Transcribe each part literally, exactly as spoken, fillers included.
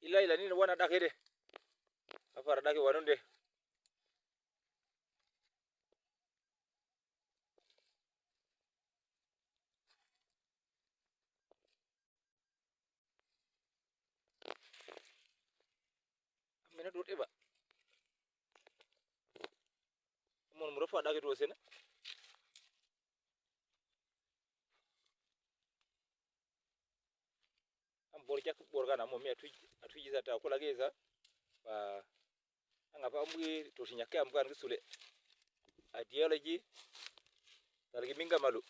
Ila ila ni wa na daki de. Apara daki wa nunde. Mene dut iba. Mon mura fu adagi du sene. Am bor jak bor gana mo mi atuj atuj isa ta kula ge isa. Ba anga pa am gi to sinya ke am gan gi sule. Ideology. Tal gi minga malu.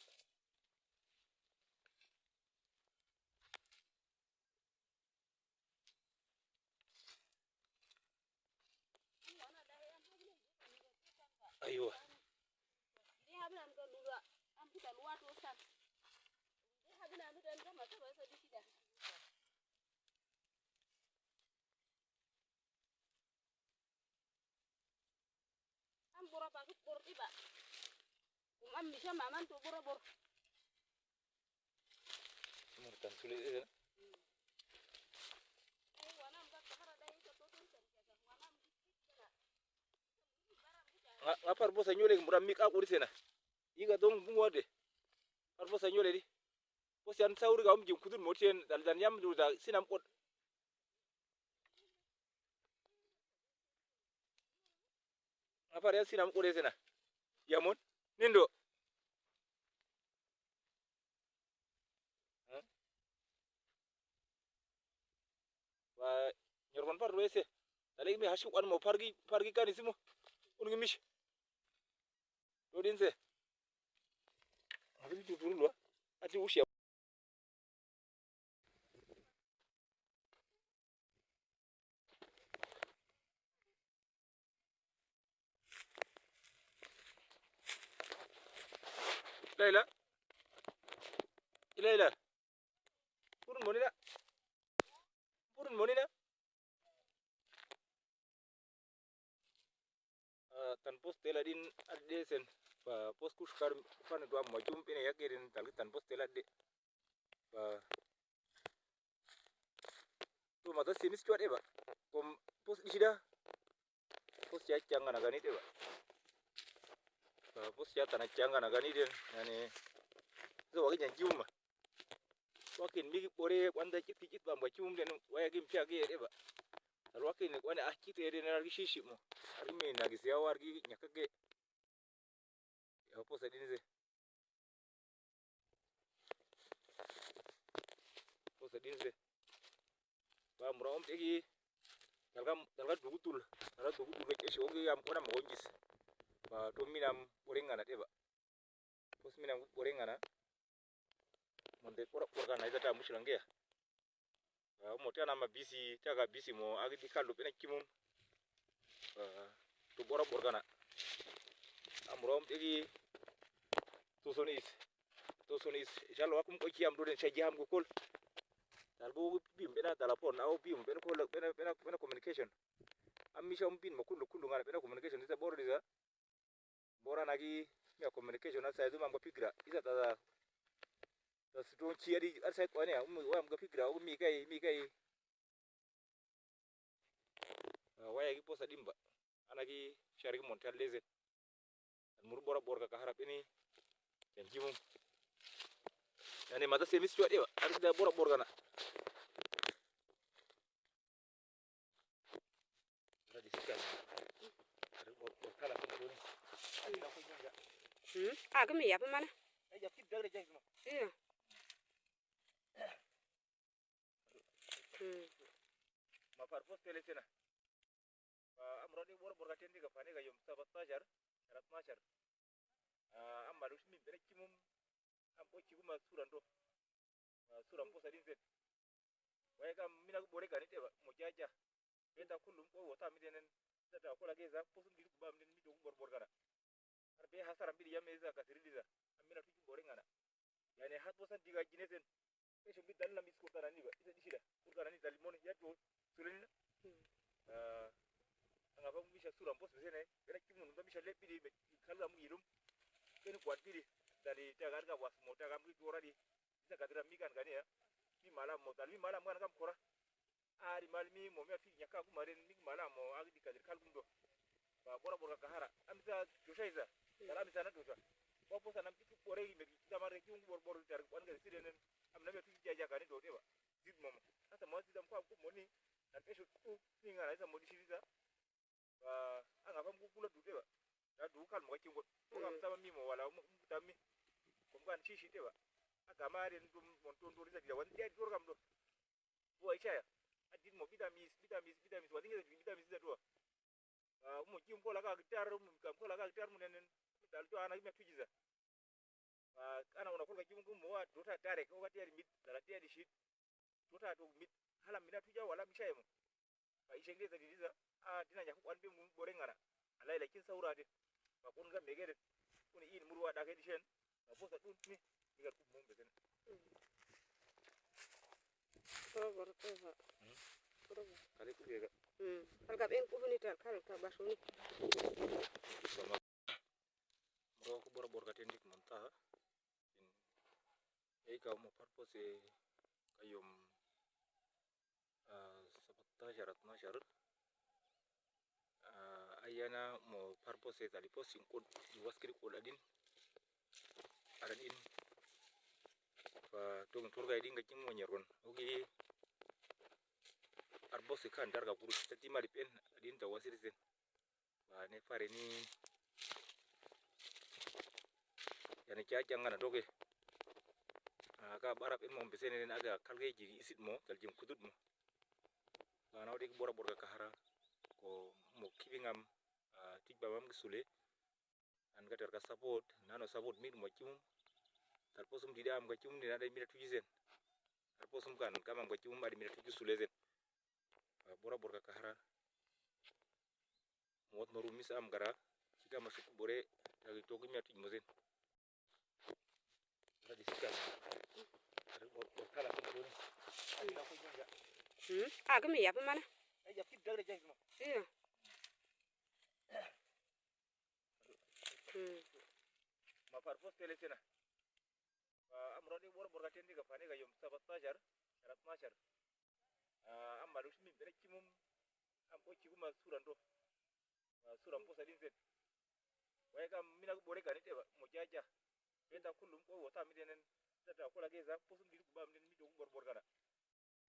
Aywa. Am bor a baki bor iba. Kum am misha maman to bor a bor. Murtan sule ere. Nga, nga par bosa nyole mura mik ak uri sena. Iga dong bungo de. Par bosa nyole di. Bosa yan sauri ga um jing kudun motien dal dan yam du da sinam kot. Nga par yan sinam kot sena. Yamon. Nindo. Wa nyor kon par do ese. Tale mi hashi wan mo pargi pargi kani simo. Un gi mish. Do din se. Abi tu turu lo. Ati usia. Laila. Laila. Purun monina. Purun monina. Ah, tan post tela din adde sen. Ba post kush kar fan dua majum pine yakirin tal tan post tela adde. Ba tu mata semis cuat eba. Kom post disida. Post ya canga na gani deba. Ba post ya tana canga na gani den. Yani so wagi jan juma. Wakin migi bore wanda cit ki cit bamba cum den waya gim pia ge eba. Al wakin wani ah cit ede na argi shishi mo. Argi mi nagi siya wargi nyaka ge. Ya posa din se. Posa din se. Ba mura om tegi. Talga talga dugutul. Talga dugutul ke shi ogi am kona mo jis. Ba to minam bore ngana deba. Pos minam bore ngana. Monde bora bora kana ida ta mushkila ngeya. Ah, mo tiana ma bisi, tiaga bisi mo agi di kaldo pena kimum. Ah, to bora bora kana. Amrom egi to sonis. To sonis. Shalo akum ko kiam do den shaji ham go kol. Talgo bim pena talapon, au bim pena kol pena pena pena communication. Am mi sham bin mo kundu kundu ngana pena communication. Ita bora disa. Bora nagi mi a communication na sa idu mam ga pigra. Isa ta ta situ chi adi ar sa ko ne um wa am ga pigra o mi kai mi kai. Ah, waya gi posa dimba. Ana gi shari gi montal leze. An muru bora bora ka harap ini. Yan jimu. Yani mata semis cuat iwa. Ar da bora bora kana. Hmm. Ah, kami ya pemana? Iya. Hmm. Ma par post tele sena. Fa amro di bor bor ka tendi ka fani ka yom sabatashar, salatnashar. Ah, amma lo min bere kimum. Am ko kigu ma suran do. Ah, suran posa din zet. Waya kam mina ko bore kani te ba mo jaja. Beta kullum ko wota mi denen. Zata ko lage za posun diri kuba mi den mi dogu bor bor kana. Ar be hasara mi di yame za ka siri di za. Am mina tuju bore ngana. Yani hat posan diga jinesen. Eso bi dal na mi skur kana ni ba. Isa di sida. Skur kana ni dal mon ya to. Sulin. Ah, anga ba mi sha suran pos besene. Bena kimun ba mi sha le bidi me. Kalga mu yilum. Keni kwat bidi. Dali tagar ga was mo tagar mi dora di. Isa kadira mi kan kani ya. Mi malam mo dal mi malam kan kam kora. Ari Mal mi mo mi atu nyaka ku maren mi mala mo agdi kadri kal gundo. Ba bora bora kahara. Amisa Joshua isa. Kala amisa na Joshua. Ba posa nam itu bore gi meri. Kita mare ki ungu bor bor tar wan ga siden. Am na mi atu jaja kani do deba. Zid momo. Asa mo zid am kwa ku moni. Na pesho tu ni ngara isa mo di shiriza. Ba anga fam ku kula du deba. Da du kal mo ka kingo. Ko kam sama mi mo wala mo tammi. Kom kan shishi deba. Aka mare ndum mon ton do risa dila wan dia dur kam do. Wa ishaya. Adit mo bitamis, bitamis, bitamis. Wa dinga bitamis da dua. Ah, mo jim ko laga gitar, mo kam ko laga gitar mo nenen. Dal to ana gima tujiza. Ah, ana ona ko ga jim ko mo wa dota tare ko ga tiari mit, dala tiari shit. Dota to mit. Hala mina tuja wala mi shaya mo. Ba ishenge za didiza. Ah, dina nya ko an be mo bore ngara. Ala ila kin saura de. Ba kun ga megere. Kun in muru wa dake dishen. Ba bosa dun ni. Ni ga ku mo be sen. Koro boro ko ha. Koro boro. Kale ku ga. Hmm. Kal ka ben ku ni tal kal ka basuni. Moro ku boro boro ka tendik monta. Ei ka mo purpose ka yom, ah, sabatashar, atnashar. Ah, ayana mo purpose tali post in kod, di waskiri kod adin. Aran in. Fa tong turga idin ga jing mo nyergon. Ogi arbos kan darga kuru tati mari pen adin ta wasiri sen. Ba ne pare ni yani cha cha ngana doge. Ah, ka bara pen mo mbese ne aga kalge ji isit mo, tal jim kudut mo. Ba na odi bora bora ka kahara ko mo kibingam, ah, tij ba mam gi sule. An ka ter ka support, nano support mit mo chimum. Tal posum didi am ka chimum ni na de mira tuji zen. Tal posum kan kam am ka chimum adi mira tuji sule zen. Ah, bora bora ka kahara. Mot maru misa am gara, sika ma suku bore, tagi togi mi atuj mozen. Gara di sika ma. Gara mot, mot kala ko ni. Agi na ko ni ya. Hmm? Ah, kami ya pe mana? Eh, ya kit dagra jai ma. Iya. Hmm. Ma par pos tele sena. Ah, am roni bor bor ka tendi ka pani ka yom sabatashar, sabatashar. Ah, am malu mi bere chimum, am ko chiku ma surando. Ah, suram ko sadin zet. Wai kam mina ko bore kani teba, mo jaja. Beta kulum ko wota mi denen. Tata ko lage za, posum diri kubam den mi jogu bor bor kana.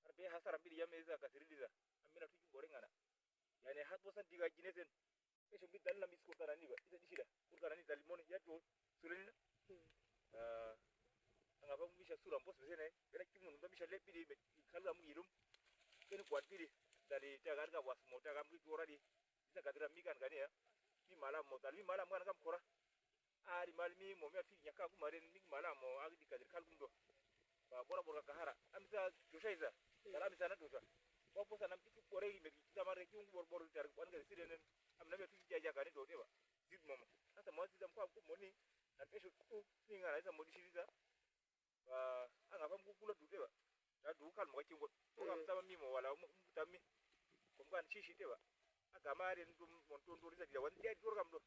Ar be hasara mbiri yame za ka sirili za. Amina tuju bore ngana. Yani hat bosan diga jinesen. Eso bi dal na mis kurkana ni ba. Isa dishida. Kurkana ni dal moni ya to. Sulina. Ah, anga ba misha sura mbos besene. Bena kimun ba misha le bidi me. Kalga mu yilum. Keni kwat bidi. Dali tagar ga was mo tagam ri tora di. Isa kadira mi kan gani ya. Mi mala mo dal mi mala mo kan kam kora. Ari mal mi mo mi atu nyaka ku maren mi mala mo agdi kadir kal gundo. Ba bora bora kahara. Amisa Joshua isa. Kala amisa na Joshua. Ba bosa nam tiku bore gi meri. Kita mare ki ungu bor bor tar wan ga siden. Am na mi atu jaja kani do deba. Zid momo. Asa mo zid am kwa ku moni. Na pesho tu ni ngara isa mo di shiriza. Ba anga fam ku kula du deba. Da du kal mo ka kingo. Ko kam sama mi mo wala mo tammi. Kom kan shishi deba. Aka mare ndum mon ton do risa dila wan dia dur kam do.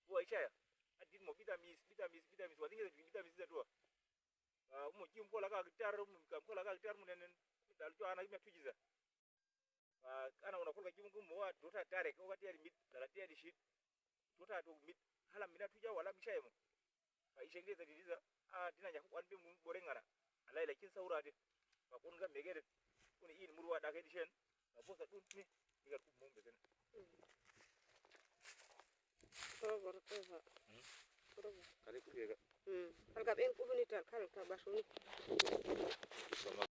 Wa ishaya. Adit mo bitamis, bitamis, bitamis. Wa dinga bitamis da dua. Ah, mo jim ko laga gitar, mo kam ko laga gitar mo nenen. Dal jo ana gima tujiza. Ah, ana ona ko laga jim ko mo wa dota tare ko ga tiari mit, dala tiari shit. Dota do mit. Hala mina tuja wala mi shaya mo. Ba ishenge da didiza. Ah, dina nya ko an be mo bore ngana. Ala ila kin saura de. Ba kun ga megere. Kun in muru wa dake dishen. Ba bosa dun ni. Ni ga ku mo be sen. Koro boro ko ha. Koro boro. Kale ku ga. Hmm. Kal ka ben ku ni tal kal ka basuni.